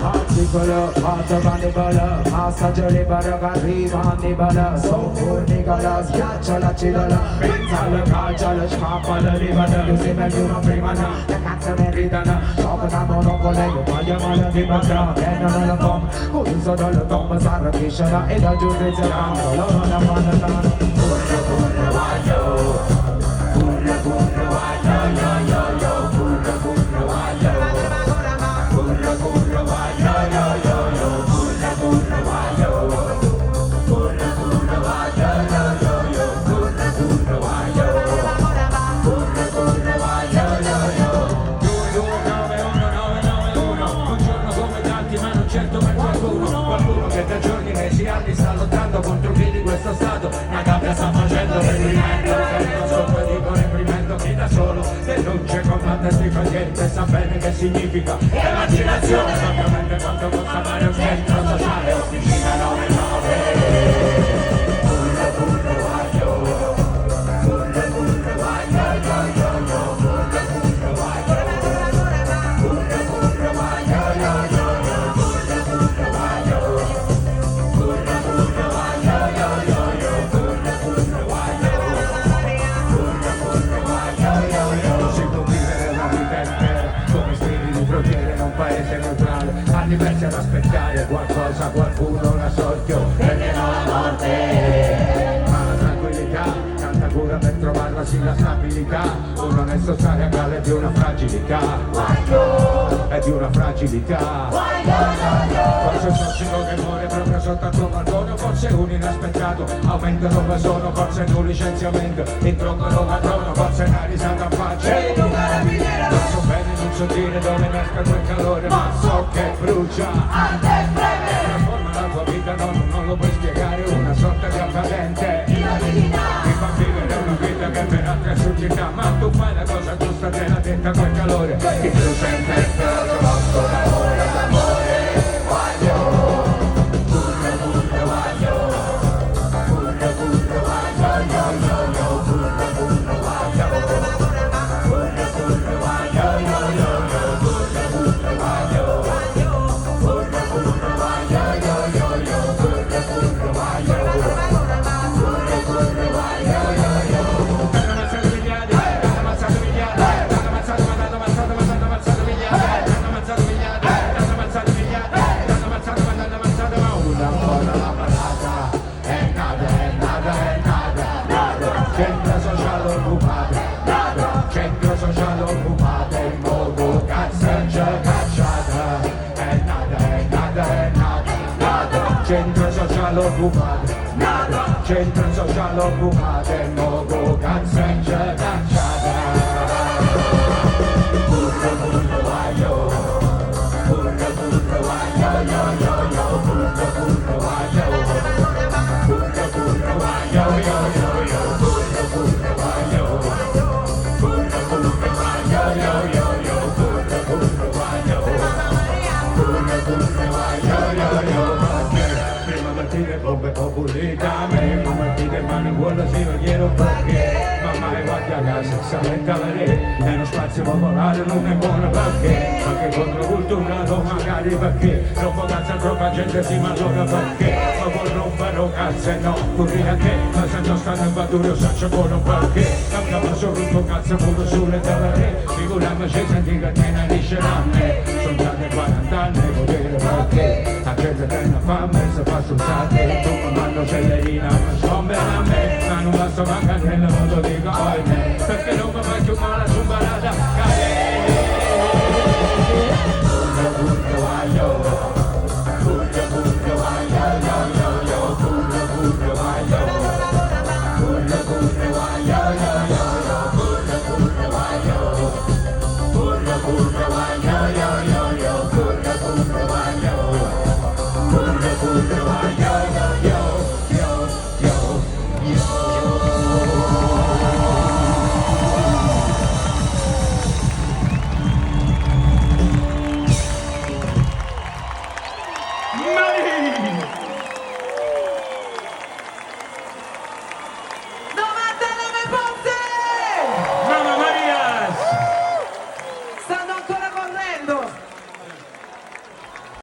Articolo, fatto mandibola, massaggio libero che arriva Annibale, so formicola, schiaccia la cidola, pensalo, calcialo, scappalo, libero, insieme al giorno prima no, le cazzo ne ridano, dopo tanto non volevo, voglio male di mangiare, che non è la bomba, uso dalla tomba, s'arrapisce e da giustizia canto, loro non fanno tanto. Curra, curra, voglio, curra, curra, voglio, yo, yo, yo, curra, curra, voglio. Curra, curra, voglio, yo, yo, yo, curra, curra, voglio. Curra, curra, voglio, yo, yo, yo, curra, curra, voglio. Curra, curra, voglio, yo, yo. 2, 2, 9, 1, 9, 9, 1. Un giorno come tanti, ma non certo per qualcuno. Qualcuno che da giorni, mesi, anni sta lottando contro chi di questo stato una gabbia sta facendo reprimendo. Che non sotto dico reprimendo chi da solo denuncia, combatte e si fa niente, sa bene che significa emarginazione. Ovviamente quanto costa fare un centro sociale, officina 99. Curra, curra, voglio. Curra, curra, voglio, yo, yo, yo, curra, curra, voglio. Curra, curra, voglio, yo, yo, yo, curra, curra, voglio. Curra, curra, voglio, yo, yo, yo, curra, curra, voglio. Curra, curra, voglio, yo, yo. Si può vivere una vita intera come stili di frontiere in un paese neutrale, anni persi ad aspettare qualcosa, qualcuno, la sorte o perché no la morte. Ma la tranquillità, tanta cura per trovarla, sì la stabilità, un onesto stare a galla è di una fragilità, è di una fragilità. Forse un tossico che muore proprio sotto al tuo balcone, forse un inaspettato aumento dove sono, forse un licenziamento, il tronco lo padrone, forse una risata in faccia. Non so bene, non so dire dove nasca quel calore, ma so che brucia. Trasforma la tua vita, no, non lo puoi spiegare, una sorta di apparente. Ti fa vivere una vita che per altri è assurdità, ma tu fai la cosa giusta, te l'ha detta quel calore. Ti brucia in testa, lo conosco d'amore, d'amore, voglio. Curra, curra, voglio. Curra, curra, voglio, yo, yo, yo, curra, curra, voglio. Curra, curra, voglio, yo, yo, yo, curra, curra, voglio. Curra, curra, voglio, yo, yo, yo, curra, curra, voglio. Curra, curra, voglio, yo, yo. T'hanno ammazzato miliardi, t'hanno ammazzato miliardi, t'hanno ammazzato, ma t'hanno ammazzato, ma t'hanno ammazzato miliardi, t'hanno ammazzato miliardi, t'hanno ammazzato miliardi, t'hanno ammazzato, ma t'hanno ammazzato, ma una ancora la malata, è nata, è nata, è nata, nata, centro sociale occupato, nata, centro sociale occupato, e modo cazzo c'è cacciata, è nata, è nata, è nata, nata, centro sociale occupato, nata, centro sociale occupato, e modo cazzo c'è cacciata. Curra, curra, voglio. Curra, curra, voglio, yo, yo, yo, curra, curra, voglio. Curra, curra, voglio, yo, yo, yo, curra, curra, voglio. Curra, curra, voglio, yo, yo, yo, curra, curra, voglio. Curra, curra, voglio, yo, yo, Perché prima partire bombe populita me come dite ma non vuole si lo chiedo perché mamma e guardia casa sa vedere è uno spazio popolare non è buono perché anche controcultura o magari perché troppo cazzo troppa gente sì ma allora perché ma vuol rompere cazzo e no pure a te ma se non stanno in baduro saccio buono perché abbiamo solo un tuo cazzo pure sulle terre figuriamoci senti che te ne lisce a me sono state 40 anni potere perché la gente tiene fame si fa sul tu comando cellerina non sto bene a me ma non basta mancare nel modo dico ahimè perché non mi faccio male su barata.